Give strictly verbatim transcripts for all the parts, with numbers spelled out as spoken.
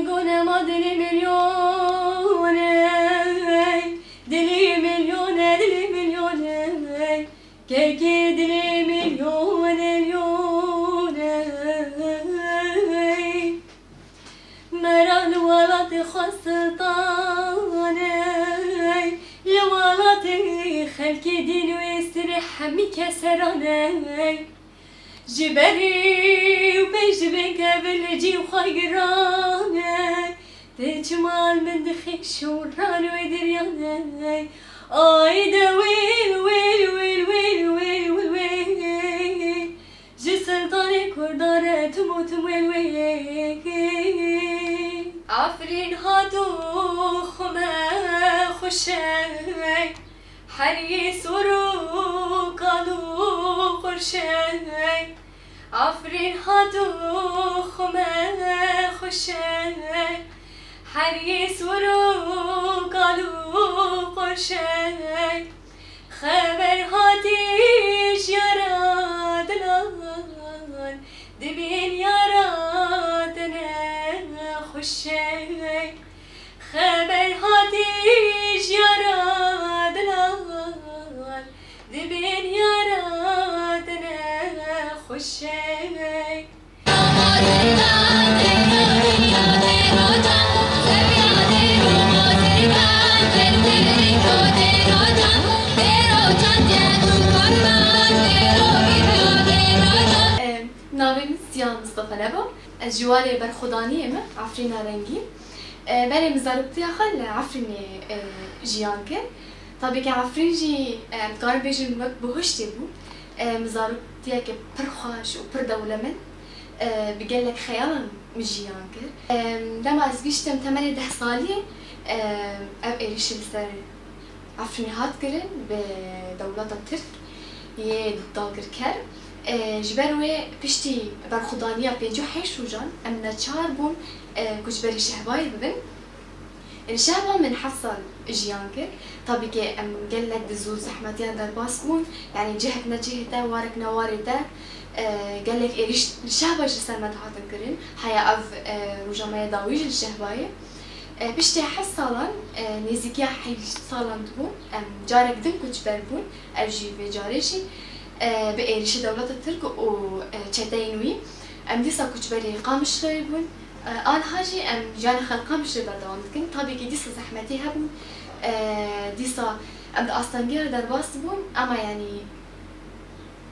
Gone ma dilê milyonê, dilê milyonê, dilê milyonê, kekê dilê milyonê, milyonê. Mera li welatê xwe siltanê, li welatê xelkê dîn û êsirê hemî keseranê. Ji berî û pêş dibên kevin li cî xwe girane. Ti çima li min dixî şûran wê diryane? Ay de wêl, wêl, wêl, wêl, wêl, wêl, wêl. Ji Siltanê Kurdan re tim û tim wêl, wêl. Efrîn hat û xwe me xweş e. Herî sor û kal û xweş e. Efrîn hat û xwe me xweş e. Herî sor û kal û xweş e. Xeber hatî ji yara dilan, dibên yara te ne xweş e. Xeber hatî ji yara dilan, dibên yara te ne xweş e. Em, Navê min Siyan Mistefa Nebo. Ez ji warê berxwedaniyê me, Efrîna Rengîn. E, berê min zaroktiya xwe li Efrînê, e, jiyan kir. Tabî ke Efrîn jî, e, em dikarin bêjin wek bihuştê bû. E, min zaroktiyeke pir xweş û pir dewlemend, e, bi gelek xeyalan min jiyan kir. E, dema ez gihiştim temenê deh salî, e, ev êrîşî li ser Efrînê hat kirin bi dewleta Tirk yê dagirker. E, ji ber wê piştî berxwedaniya pêncî û heşt rojan em neçar bûn, e, koçberî Şehbayê bibin. Li Şehba min heft sal jiyan kir. Tabî ke em gelek di zor zehmetiyan derbas bûn. Yanî cihek ne cihê te, warek ne warê te, e, gelek êrîş li Şehba jî ser me dihatin kirin. Heya ev, e, roja me ya dawî jî li Şehba ye. E, piştî heft salan, e, nêzîkiya heşt salan dibû, em carek din koçber bûn, ev jî vê carê jî, e, bi êrîşê dewleta Tirk û, e, çeteyên wî, em dîsa koçberê Qamişloyê bûn. E, aniha jî em jiyana xwe li Qamişloyê berdewam dikin. Tabî kî dîsa zehmetî hebû, e, dîsa em di astengiya derbas dibûn, ama yanî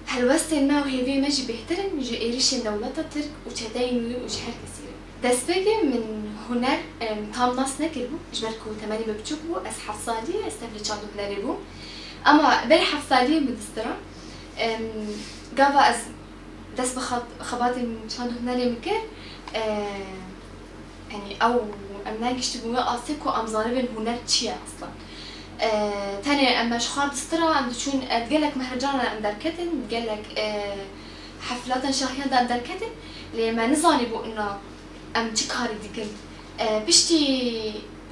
Helwestên me û hêviyên me jî bêhtir in ji êrîşên dewleta Tirk û çeteyên wî û ji her kesî re. Destpêkê min huner, em, tam nas nekiribû, ji ber ku temenê min biçûk bû, ez heft salî, ez tevlî çand û hunerê bûm. Ama berî heft saliyê min distira, em, gava ez dest bi xat-, xebatên çand û hunerê min kir, e, Yanî ew, em negihiştibûn wê astê ku em zanibin huner çi ye eslan. E, tenê em me ji xwe distira, em diçûn, e, di gelek mehrecanan em derketin, di gelek, e, heflatan şahiyan de em derketin, lê me nizanîbû ina em çi karî dikin. E, piştî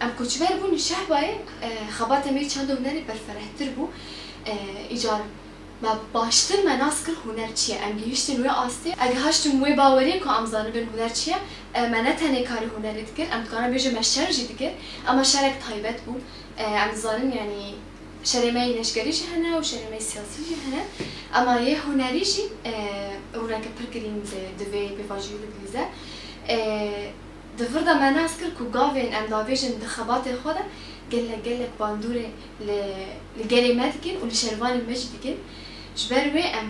em koçber bûn li Şehbayê, e, xebatê me yê çand û hunerê berferehtir bû. E, îcar Me baştir me nas kir huner çi ye. Em gihiştin wê astê. Em gihiştin wê baweriyê ku em zanibin huner çi ye. E, me ne tenê karî hunerê dikir, em dikarin bêjin me şer jî dikir. Ema şerek taybet bû. E, em dizanin, yanî şerê me yê leşkerî jî hene û şerê me yê siyasî jî hene. Ema yê hunerî jî, e, rûneke pir girîng di, di vê pêvajoyê de dilîze. E, Di vir de me nas kir ku gavên em davêjin di xebatê xwe de gelek gelek bandorê li, li gelê me dikin û li şervanên me jî dikin. Ji ber wê em,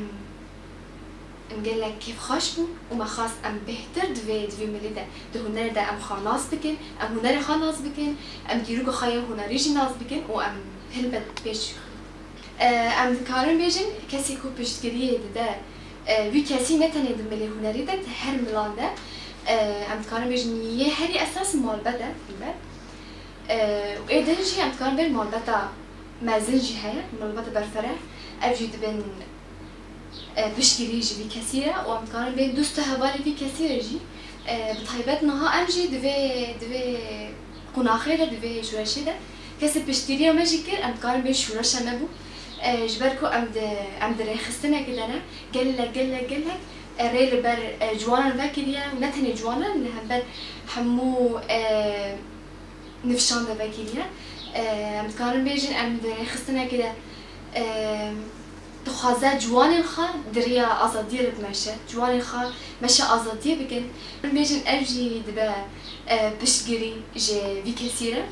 em gelek kêfxweş bûn û me xwest em bêhtir di vê, di vê milê de, di hunerê de em xwe nas bikin, em hunerê xwe nas bikin, em dîroka xwe yê hunerî jî nas bikin û em hilbet pêş jî xin. E, em dikarin bêjin, kesê ku piştgiriyê dide, e, wî kesî ne tenê di milê hunerî de, di her milan de, e, em dikarin bêjin, yê herî esas malbet e, helbet. E, û ê din jî em dikarin bêjin malbeta mezin jî heye, malbeta berfireh. Ev jî dibin, e, piştgirî ji vî kesî re û em dikarin bêjin dost û hevalê vî kesî re jî, e, bi taybet niha em jî di vê, di vê qonaxê de, di vê şoreşê de kesê piştgiriya me jî kir, em dikarin bê şoreşa me bû. E, ji ber ku em di, em di rêxistinekê de ne, gelek, gelek, gelek E, rê li ber, e, ciwanan vekiriye û ne tenê ciwanan, li hember hemû, e, nifşan de vekiriye. E, em dikarin bêjin, em di rêxistinekê de, e, dixwaze ciwanên xwe di riya azadiyê re bimeşe, ciwanên xwe meşe azadiyê bikin. Em bêjin ev jî dibe, e, piştgirî ji vî kesî re.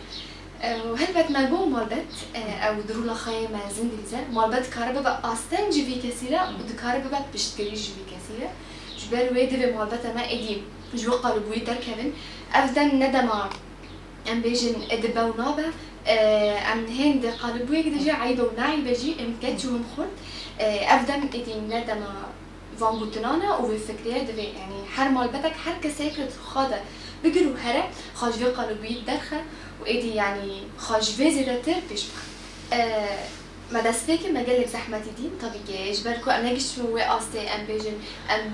E, û helbet me got malbet, e, ew di rûla xwe yê mezin dibîze. Malbet dikare bibe asteng ji vî kesî re û dikare bibe piştgirî ji vî kesî re. Ji ber wê divê malbeta me êdî ji wê qalibûyî derkevin. Ev dem ne dema em bêjin, e, dibe û nabe. E, em hên di qalibûyek de jî eyb û neeybe jî em keç û him xurt. E, ev dem êdî ne dema van gotinan e û vê fikrê ye divê, yanî her malbetek, her kesek li xwe de bigir û here, xwe ji vê qalibûyî derxe û êdî, yanî xwe ji vê zêdetir pêş bixe. E, me destpêkê me gelek zehmetî dîn, tabî ki ji ber ku em negihiştibûn wê astê, em bêjin, em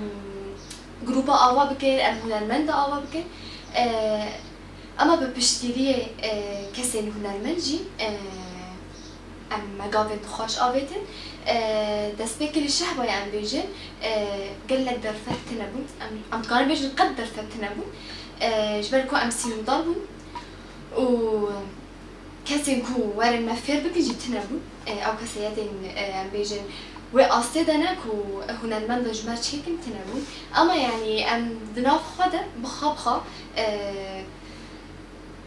grûpa ava bikir, em hunermenda ava bikir. E, Ema bi piştgiriyê, e, kesên hunermend jî, e, em me gavên xweş avêtin. E, destpêkê li Şehbayê em bêjin, e, gelek derfet tune bûn. Em, em dikarin bêjin qet derfet tune bûn. E, ji ber ku em sînordar bûn û kesên ku werin me fêr bikin jî tune bûn. E, ew kesayetên, e, em bêjin wê astê de ne ku hunermenda ji me çêkin tune bûn. Ema yanî em di nav xwe de bi xwe bi xwe, e,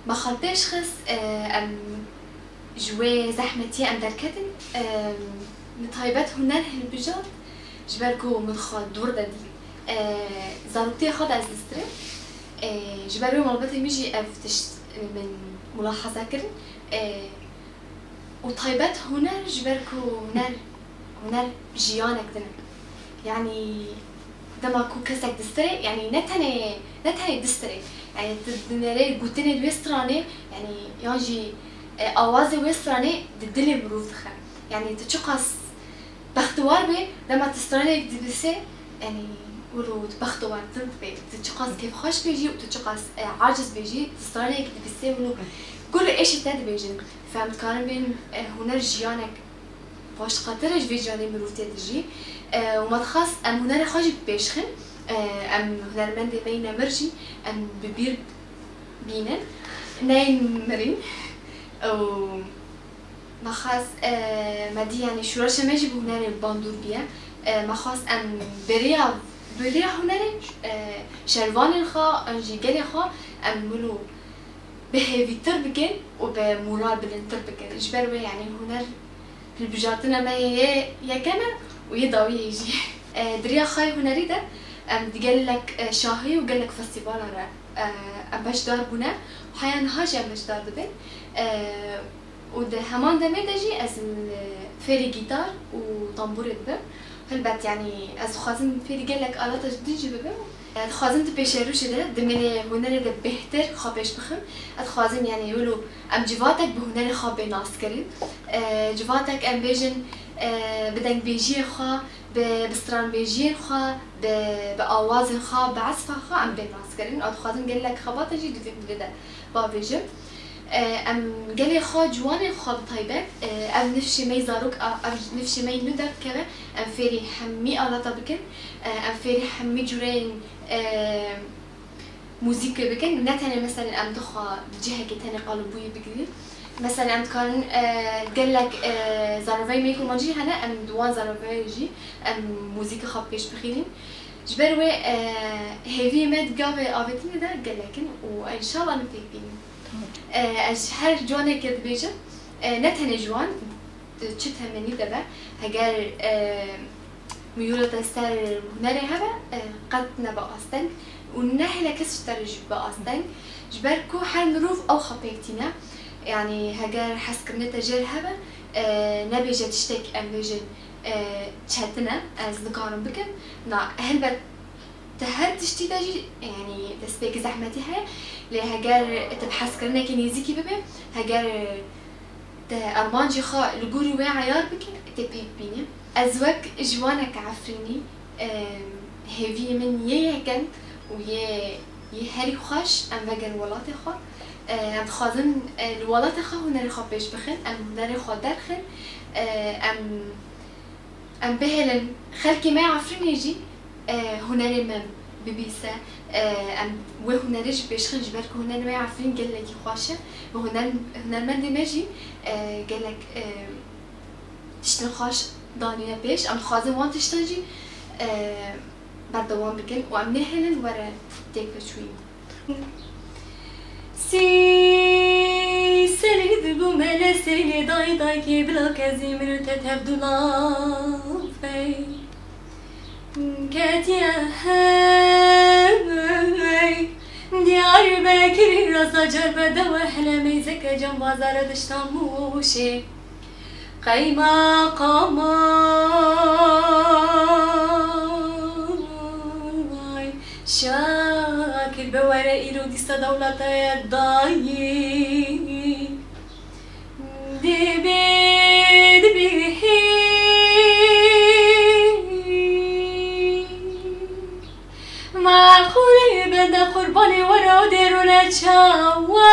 Me xwe pêş xist, e, em ji wê zehmetiyê em derketin. E, min taybet huner hilbijart, ji ber ku min xwe dûr de dî. E, zaroktiyê xwe de ez distirêm. E, ji ber wê malbetê min jî ev tişt min mulahaza kirin. E, û taybet huner, ji ber ku huner, huner jiyanek din e. Yanî dema ku kesek distirê, yanî ne tenê, ne tenê distirê. Yanî tu dinêrê gotinê di wê stranê, yanî yan jî, e, awazê wê stranê di dilê mirov dixe. Yanî tu çiqas bextewar bê, dema tu straneyek dibîsê, yanî wilo tu bextewartir dibê. Tu çiqas kêfxweş bê jî û tu çiqas, e, aciz bê jî, tu straneyek dibîsê, wilo kul êşî te dibêjin. Fem dikarin bên, e, huner jiyanek başqatir e ji vê canê mirov tê dijî. E, û me dixwest em hunerê xwe jî bi pêş xin. E, em hunermendê me yî nemir jî em bi bîr bînin. Neyên mirîn. Û me xwest, e, me dî, yanî şûreşê me jî bi hunerê bandor bûye. E, me xwest em bi rêya, bi rêya hunerê, e, şervanên xwe, an jî gelê xwe em wilo bi hêvîtir bikin û bi moral bilindtir bikin. Ji ber wê, yanî huner hilbijartina me yê yekem e û yê dawiyê jî. E, di riya xwe yê hunerî de em di gelek, e, şahî û gelek festîvalan re, e, em beşdar bûne. Heya niha jî em beşdar dibin. E, û di heman demê de jî ez li fêrî gîtar û tambûrê dibim. Helbet, yanî ez dixwazim fêrî gelek alata din jî bibim. Dixwazim di pêşerûşê de, di mînê hunerê de bêhtir xwe pêş bixim. Ez dixwazim, yanî wilo em civatek bi hunerê xwe bê naskirin. E, civatek em bêjin, e, bi dengbêjiyê xwe, bi, bi stranbêjiyên xwe, bi, bi awazên xwe, bi esfa xwe em bê naskirin. Ez dixwazim gelek xebata jî di vê, di vê de bavêjim. E, em gelê xwe, ciwanên xwe bi taybet, e, ev nifşê me yî zarok, a, ev nifşê me yî nû derdikeve, em fêrî hemî alata bikin, e, em fêrî hemî cûreyên, e, muzîkê bikin. Ne tenê, meselen, em dixwe di cihekê tenê qalibûyî bigirîn. Meselen, em dikarin, e, gelek, e, zaravayê me yê kurmancî hene, em di wan zaravayê jî em muzîkê xwe pêş bixînin. Ji ber wê, e, hêviyê me di gavê avêtinê de gelek in û înşallah em pêk bînin. E, ez ji her ciwanekê dibêjim, e, ne tenê ciwan, di çi temenî de be, heger, e, miyûla te ser hunerê hebe, e, qet nebe asteng û nehêle kes ji te re jî bibe asteng, ji ber ku her mirov ew xwe pêk tîne. Yanî heger hezkirinê te jê re hebe, e, nebêje tiştek, em bêjin, e, çetin e, ez nikarim bikim. Na, helbet di her tiştî de jî, yanî destpêkê zehmetî heye, lê heger tu bi hezkirinekê nêzîkî bibe, heger tu armancê xwe li gorî wê eyar bike, tê pêk bîne. Ez wek ciwaneke Efrînî, em, hêviyê min yê yekem û yê, yê herî xweş em vegerin welatê xwe. E, em dixwazin, e, li welatê xwe hunerê xwe pêş bixin, em hunerê xwe derxin, e, em Em bihêlin xelkê me Efrînê jî e, hunerê me bibîse. E, em wê hunerê jî pêşxin ji ber ku hunerê me yê Efrîn gelekî xweş e. Bi huner-, hunermendê me jî, e, gelek, e, tiştên xweş danîne pêş. Em dixwazin wan tiştan jî, e, berdewam bikin û em nehêlin were têkveçûyîn. Sî serî dibû mele sêlê dayê daykê bila kezî min û te tev dûlavey. Ketiye hey Diyarbekirî rasa car be dewe hele meyzeke cembazare dişta Mûşê. Qeymeqamay Şakir bi were îro dîsa dewleta ye dayî. Dibê, dibê hê. Meqûlê bende qurbanê were o dêrûne çawa.